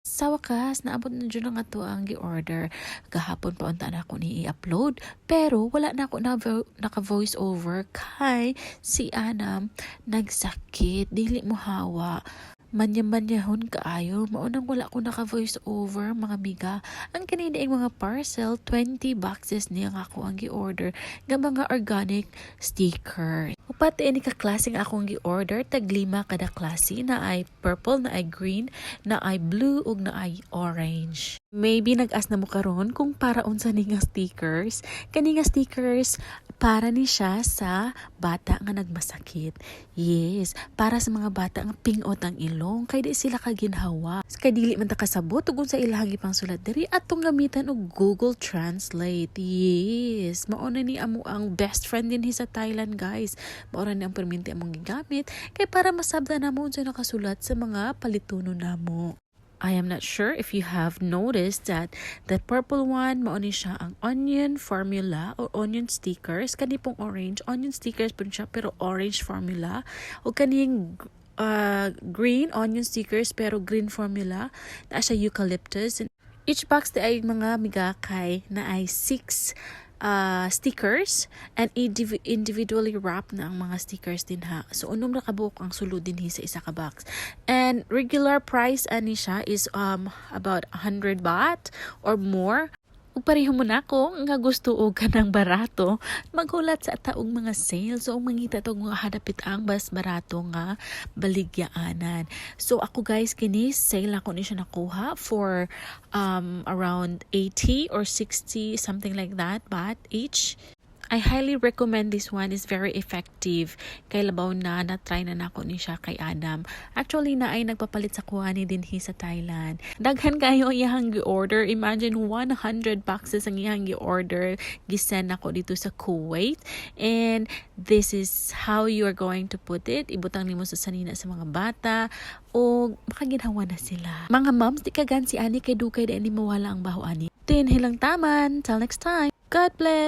Sa wakas, naabot na jud ang ato ang gi-order. Gahapon pa unta na ako ni i-upload, pero wala na ako na naka voice over kay si Anam nagsakit, dili mo hawa. Manya-manyahon kaayo, mao nang wala ko naka voice over, mga miga. Ang kani diay mga parcel, 20 boxes niya nga ako ang gi-order nga mga organic sticker. Upat ini ka klase nga akong gi-order, tag lima kada klase, na ay purple, na ay green, na ay blue ug na ay orange. Maybe nag-ask na mo karon kung para unsa ni nga stickers. Kani nga stickers, para ni siya sa bata nga nagmasakit. Yes, para sa mga bata nga pingot ang ilong kay di sila kaginhawa. Kay dili man ta kasabot ug unsa ilahang ipangsulat diri, atong gamitan og Google Translate. Yes, mao na ni amo ang best friend dinhi sa Thailand, guys. Mao ra ni ang perminti among gigamit kay para masabtan namo unsa nakasulat sa mga palitunon namo. I am not sure if you have noticed that the purple one, mao ni siya ang onion formula or onion stickers. Kani pong orange, onion stickers po siya pero orange formula. O kaning green, onion stickers pero green formula. Na siya eucalyptus. Each box di ay, mga miga, kay na ay 6 stickers and individually wrapped na ang mga stickers din ha. So unom ra kabuok ang sulod din sa isa ka box. And regular price ani siya is about 100 baht or more. Ug pareho mo nako nga gusto og kanang barato, maghulat sa taong mga sale. So mangita tog mga hadapit ang mas barato nga baligyaanan. So ako, guys, kini sale ako ni siya nakuha for around 80 or 60, something like that, baht each. I highly recommend this one, is very effective. Kay labaw na na-try na nako ni siya kay Adam. Actually, na ay nagpapalit sa kuha ni dinhi sa Thailand. Daghan kayo iyang gi-order. Imagine, 100 boxes ang iyang gi-order. Gisend ako dito sa Kuwait. And this is how you are going to put it. Ibutang nimo sa sanina sa mga bata o makaginhawa na sila. Mga moms, di ka gansi ani kay dugay di ani mawala ang baho ani. Tinhilang taman. Till next time. God bless.